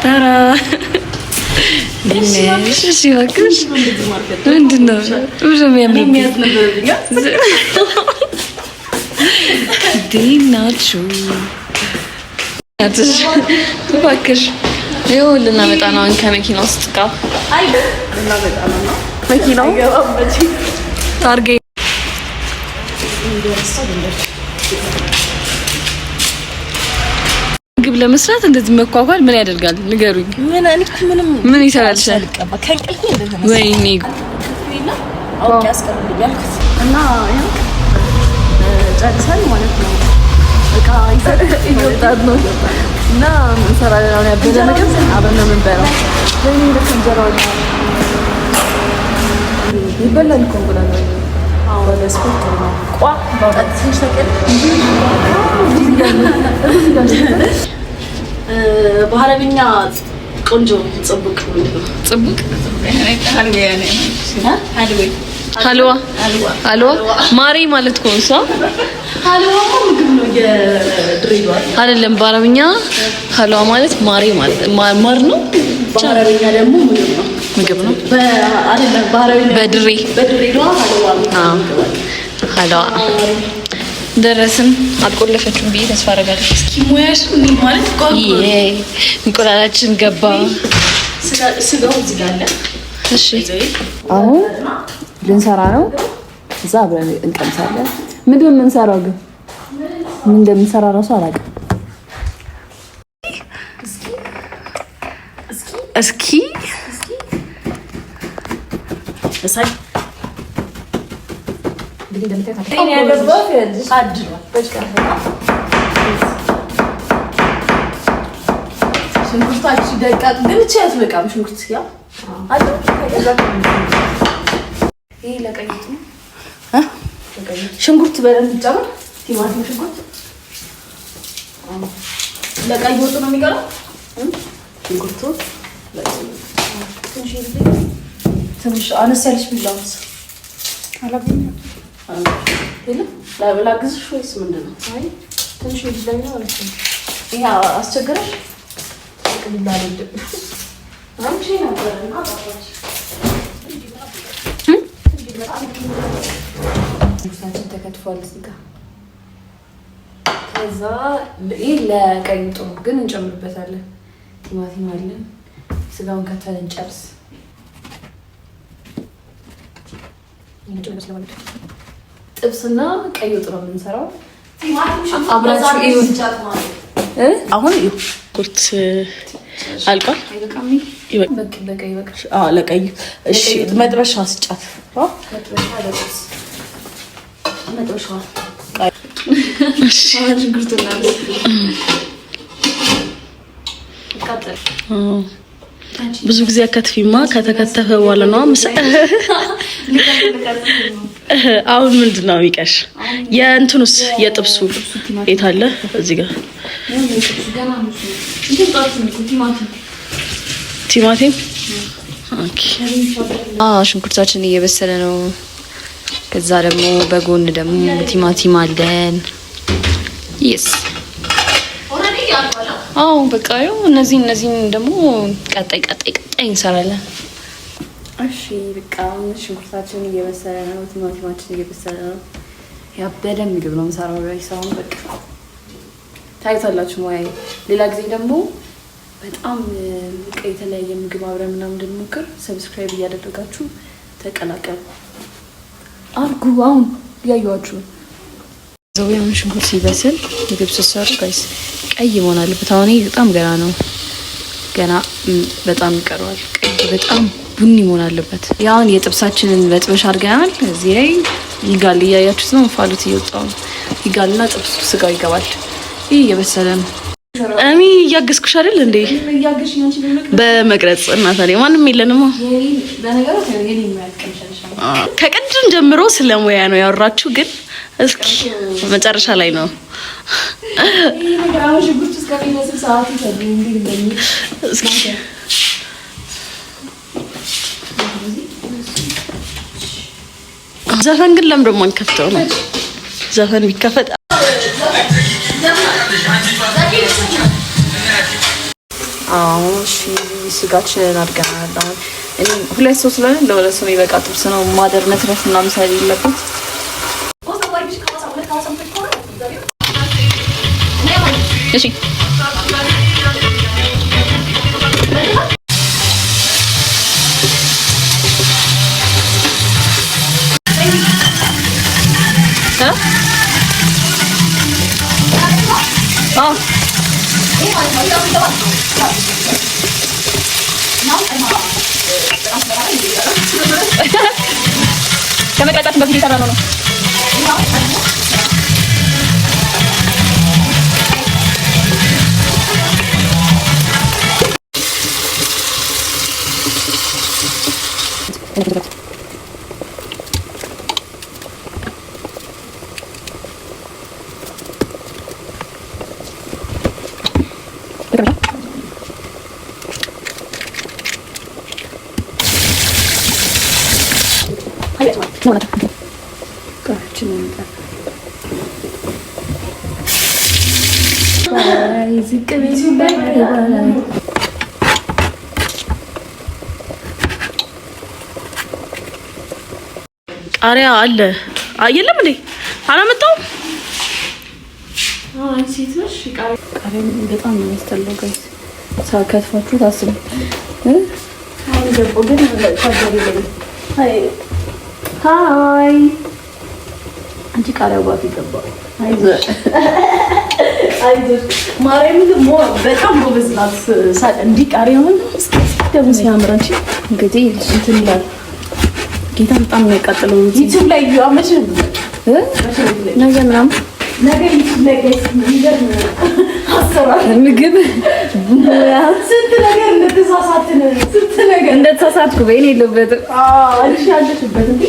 ታራ እሺ እባክሽ፣ ምንድን ነው የሚያምርብኝ? እንዴት ናችሁ? እባክሽ ይኸው ልናመጣ ነው አሁን ከመኪና ውስጥ ዕቃ። መኪናው ታርጌ ምግብ ለመስራት እንደዚህ መኳኳል ምን ያደርጋል? ንገሩኝ። ምን ይሰራል? ወይኔ እና ጨርሰን ማለት ነው እየወጣን ነው እና እንሰራለን። አሁን ያበደ ምግብ አብረን ነው የምንበላው። ወይኔ ልክ እንጀራው ይበላል እኮ እንቁላል ለስፖርት ነው። በአረብኛ ቆንጆ ጽቡቅ ጽቡቅ ሀልዋ ሀልዋ ማሬ ማለት እኮ እሷ ሀልዋ ምግብ ነው የድሬዳዋ አይደለም። በአረብኛ ሀልዋ ማለት ማሬ ማለት ማር ነው። በአረብኛ ደግሞ ምግብ ነው ምግብ ነው። በድሬ በድሬዳዋ ሀልዋ ደረስን። አልቆለፈችም ብዬ ተስፋ አደርጋለሁ። እስኪ ሙያሽ ማለት እንቁላላችን ገባ። ስጋው እዚህ ጋር አለ። እሺ አሁን ልንሰራ ነው። እዛ አብረን እንቀምሳለን። ምንድን ነው የምንሰራው ግን? ምን እንደምንሰራ እራሱ አላውቅም። እስኪ ሽንኩርታችን ደቃቅ ግን እቺ አትበቃም። ሽንኩርት ያው ሽንኩርት በደንብ ይጨምር። ቲማቲም፣ ሽንኩርት ለቀይ ወጡ ነው የሚቀረው። ሽንኩርቱ ትንሽ አነስ ያለች ቢላውስ ላግዝሽ ወይስ ምንድን ነው? ትንሽ ይሄ አስቸገረሽ? ሽንኩርታችን ተከትፏል እዚህ ጋር። ከዛ ይህ ለቀይ ወጡ ነው ግን እንጨምርበታለን። ቲማቲም አለን። ስጋውን ከተን እንጨርስ። ጥብስና ቀይ ወጥ ነው የምንሰራው። አብራችሁ እዩ። አሁን ሽንኩርት አልቋል። ለቀይ እሺ፣ መጥበሻ ስጫት። መጥበሻ ብዙ ጊዜ አከትፊማ ከተከተፈ በኋላ ነው። አሁን ምንድን ነው የሚቀርሽ? የእንትኑስ የጥብሱ የት አለ? እዚህ ጋር ቲማቲም። ሽንኩርታችን እየበሰለ ነው። ከዛ ደግሞ በጎን ደግሞ ቲማቲም አለን። yes አዎ በቃ ያው እነዚህን ደግሞ ቀጣይ ቀጣይ ቀጣይ እንሰራለን። እሺ በቃ አሁን ሽንኩርታችን እየበሰለ ነው፣ ቲማቲማችን እየበሰለ ነው። ያበደ ምግብ ነው የምሰራው። guys አሁን በቃ ታይታላችሁ ሙያዬ። ሌላ ጊዜ ደግሞ በጣም በቃ የተለያየ ምግብ አብረን ምናምን እንድንሞክር subscribe እያደረጋችሁ ተቀላቀሉ አርጉ። አሁን እያየኋችሁ ዘው ያሁን ሽንኩርት ሲበስል ምግብ ስትሰሩ guys ቀይ መሆን አለበት። አሁን ይሄ በጣም ገና ነው፣ ገና በጣም ይቀረዋል። ቀይ በጣም ቡኒ መሆን አለበት። ያሁን የጥብሳችንን መጥበሻ አድርገናል። እዚህ ላይ ይጋል፣ እያያችሁት ነው። እንፋሎት እየወጣው ነው። ይጋልና ጥብሱ ስጋው ይገባል። ይህ እየበሰለ ነው። እኔ እያገዝኩሽ አይደል እንዴ? በመቅረጽ እና ታዲያ ማንም የለንማ። ከቅድም ጀምሮ ስለ ሙያ ነው ያወራችሁ፣ ግን እስኪ መጨረሻ ላይ ነው እስኪ ዘፈን ግን ለምን ደግሞ አንከፍተው ነው? ዘፈን ቢከፈት አዎ እሺ፣ ስጋችንን አድርገናል። አሁን እኔ ሁለት ሰው ስለሆነ ለሁለት ሰው የሚበቃ ጥብስ ነው። ማደር መትረፍ ምናምን ስለሌለበት እሺ ከመቅረጻችን በፊት የሰራነው ነው። ቃሪያ አለ የለም እንዴ? አላመጣሁም። ቃሪያ በጣም ነው የሚያስጠላው። Guys ከትፋችሁ ታስቡ። Hi አንቺ ቃሪያው ባፍ ይገባል። አይዞሽ ማርያም በጣም ጎበዝ ናት። እንዲህ ቃሪያውን ደግሞ ሲያምር አንቺ እንግዲህ እንትን ይላል። ጌታ በጣም ነው የሚያቃጥለው። ዩቲዩብ ላይ መቼ ነገ ምናምን ነገ ዩቲዩብ ላይ guys የሚገርም አሰራር ምግብ ስንት ነገር እንደተሳሳትን ስንት ነገር እንደተሳሳትኩ በይኔ የለሁበትም። አዎ አንቺ ያለሽበት እንዴ?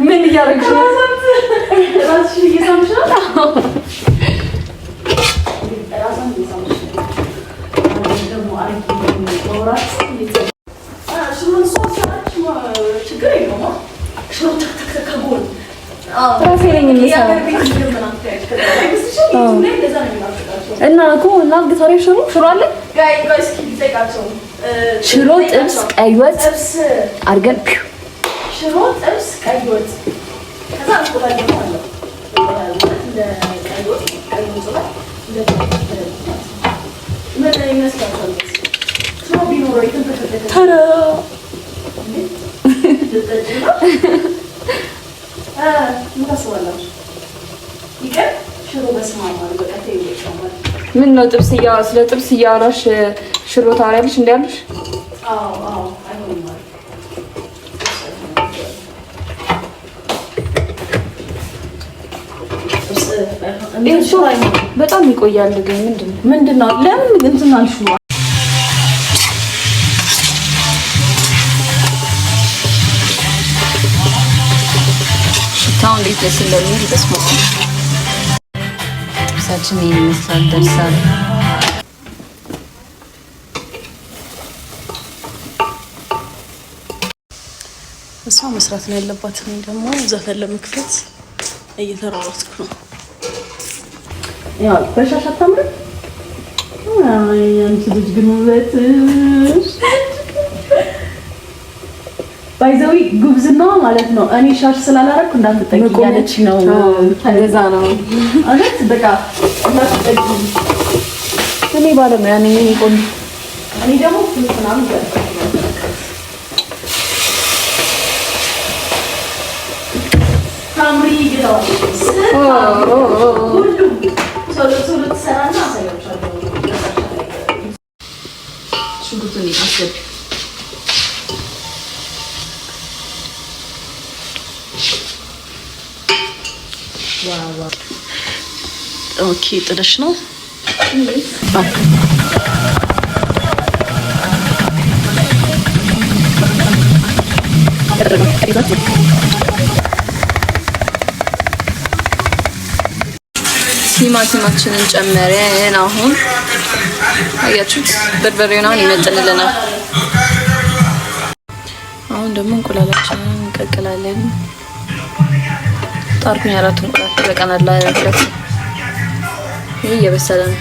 ምን እያደረግሽ ነው? ራስሽን እየሳምሽ ነው። ራሷን እየሳምሽ ነው። ደግሞ አሪፍ ማውራት ችግር የለውም። ሽሮ ተክተክ ከጎን ራሴ ነኝ የምሰራው እና እኮ እናድርግ። ታዲያ ሽሮ ሽሮ አለ ሽሮ ጥብስ፣ ቀይ ወጥ አድርገን ሽሮ ጥብስ፣ ቀይ ወጥ ከዛ እንቁላል ደግሞ አለው። እንደ ቀይ ወጥ ቀይ እንቁላል ምን ይመስላችኋል? ሽሮ ቢኖረው የተንተከተከ ተራ ምን ታስባላችሁ? ይቀር ሽሮ በስመ አብ በቃ ተይው። ምን ነው ጥብስ ስለ ጥብስ እያወራሽ ሽሮ ታወሪያለሽ እንዴ ያለሽ? አዎ አዎ፣ አይሆንም ማለት በጣም ይቆያል። ግን ምንድን ነው ምንድን ነው ለምን እንትን አልሽው? ሽታው እንዴት ደስ እንደሚል በስመ አብ። ጥብሳችን ይሄን ይመስላል። ደርሳል። እሷ መስራት ነው ያለባት። እኔ ደግሞ ዘፈን ለመክፈት እየተሯሯጥኩ ነው። ያው በሻሽ አታምርም? አይ አንቺ ልጅ ግን ውበትሽ by the way ጉብዝናዋ ማለት ነው። እኔ ሻሽ ስላላረኩ እንዳትጠጊ እያለች ነው። እንደዛ ነው እውነት በቃ እንዳትጠጊ። እኔ ባለሙያ ነኝ። እኔ ቆንጆ እኔ ደግሞ ምናምን ታምሪ እየተባለች ሁሉም ቶሎ ቶሎ ትሰራና አሳያችኋለሁ። ሽንኩርቱን አስገቢ። Okay ጥለሽ ነው። ቲማቲማችንን ጨመረን። አሁን አያችሁት፣ በርበሬውን አሁን ይመጥንልናል። አሁን ደግሞ እንቁላላችንን እንቀቅላለን። ጣርኩኝ፣ አራት እንቁላል በቀናል። ለሁለት ይሄ እየበሰለ ነው።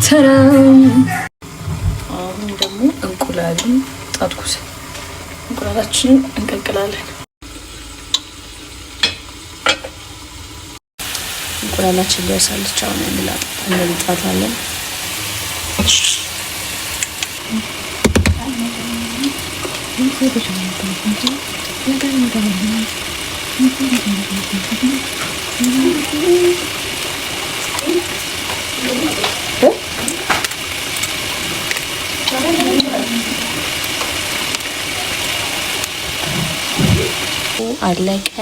ተራም አሁን ደግሞ እንቁላሉን ጣድኩት። እንቁላላችንን እንቀቅላለን። እንቁላላችን ደርሳለች። አሁን እንልጣታለን። አለቀ።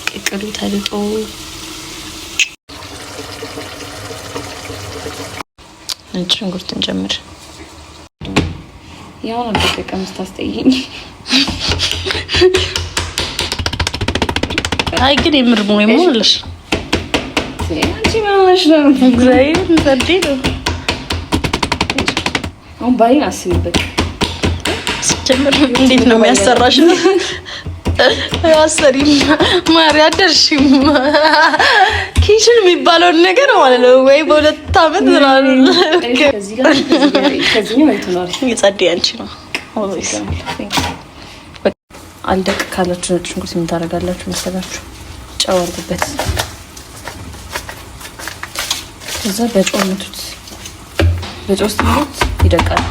ቅቅሉ ተልጦ ነጭ ሽንኩርት እንጨምር። ያው ነው ደቀቀ ስታስጠይኝ። አይ ግን የምር ሙይ ሞልሽ አንቺ ምን ሆነሽ ነው? እግዚአብሔር ጸዴ ነው። አሁን ባይን አስቢበት። ሲጀምር እንዴት ነው የሚያሰራሽ? አሰሪም ማሪ አደርሽም kitchen የሚባለውን ነገር ማለት ነው ወይ በሁለት አመት ምናምን ጸዴ አንቺ ነው። አልደቅ ካላችሁ ነጭ ሽንኩርት ምን ታደርጋላችሁ መሰላችሁ? ጨው አድርጉበት። ከዛ በጨው ምቱት። በጨው ስትመቱት ይደቃል፣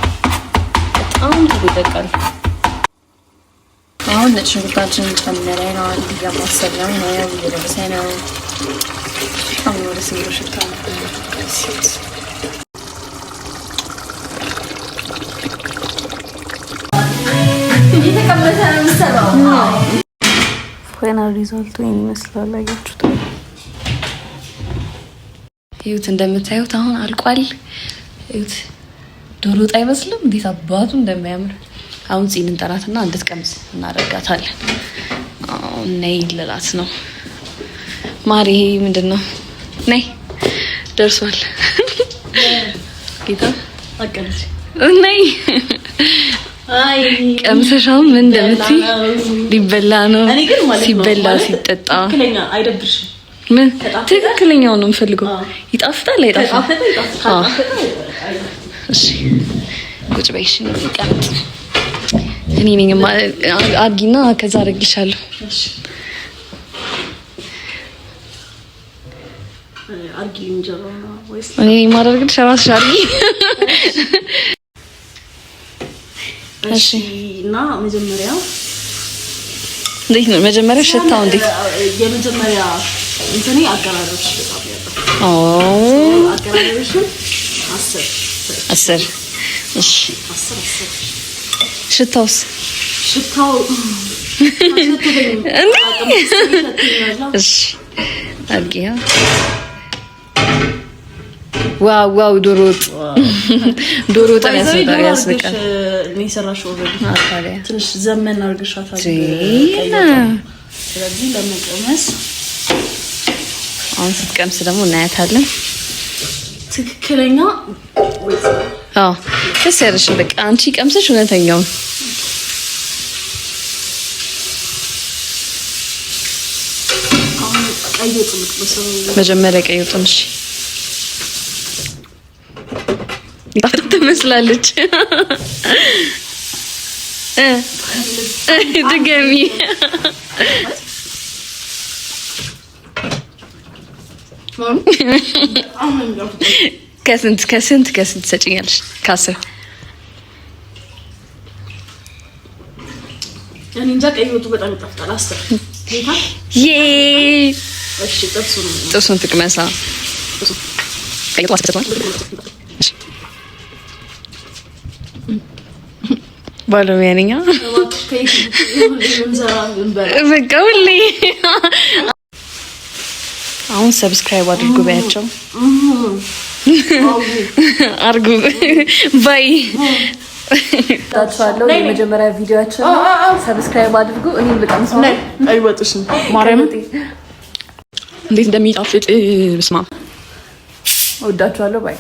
በጣም ቶሎ ይደቃል። አሁን ነጭ ሽንኩርታችንን ጨምረናል። እያማሰልነው ነው፣ እየደረሰ ነው። በጣም ነው ደስ የሚለው ሽታ ነው። final result ኡ ይህን ይመስላል። አያችሁት? እዩት፣ እንደምታዩት አሁን አልቋል። እዩት፣ ዶሮ ወጥ አይመስልም? እንዴት አባቱ እንደሚያምር። አሁን ፂን እንጠራትና እንድትቀምስ እናደርጋታለን። አሁን ነይ ልላት ነው። ማሪ፣ ይሄ ምንድን ነው? ነይ፣ ደርሷል። ጌታ ነይ ቀምሰሽ አሁን ምን እንደምትይ። ሊበላ ነው። ሲበላ ሲጠጣ ምን ትክክለኛውን ነው የምፈልገው። ይጣፍጣል አይጣፍጥም? እሺ ቁጭ በይ። እሺ እንቀመጥ። እኔ ነኝ አድርጊና ከዛ አደርግልሻለሁ። እኔ ነኝ የማደርግልሽ፣ እራስሽ አድርጊ። እሺ እና መጀመሪያ እንዴት ነው መጀመሪያ ሽታው እንዴት? የመጀመሪያ እንትኔ አቀራረብሽ በጣም ያለው አቀራረብሽን 10 10። እሺ 10 10። ሽታውስ? ሽታው እሺ አድርጊ። wow wow! ዶሮ ወጥ ዶሮ ወጥ ያስነቃል። ትንሽ ዘመን አድርገሻታል። ስለዚህ ለመቀመስ አሁን ስትቀምስ ደግሞ እናያታለን። ትክክለኛ አዎ፣ ደስ ያለሽን በቃ አንቺ ቀምሰሽ እውነተኛውን መጀመሪያ ቀይ ወጡን። እሺ ትመስላለች። ድገሚ። ከስንት ከስንት ከስንት ትሰጭኛለሽ? ከ10 እኔ እንጃ። ቀይ ወጡ በጣም ይጣፍጣል። 10 ዬ እሺ፣ ጥብሱን ትቅመሳ። ቀይ ወጡ እሺ ባለሙያ ነኝ። በቃ ሁሌ አሁን subscribe አድርጉ በያቸው አርጉ bye ታችኋለሁ። የመጀመሪያ ቪዲዮአችን subscribe አድርጉ። እኔም ልቀምስ ነው። አይወጥሽም ማርያም እንዴት እንደሚጣፍጥ ብስማ። እወዳችኋለሁ። bye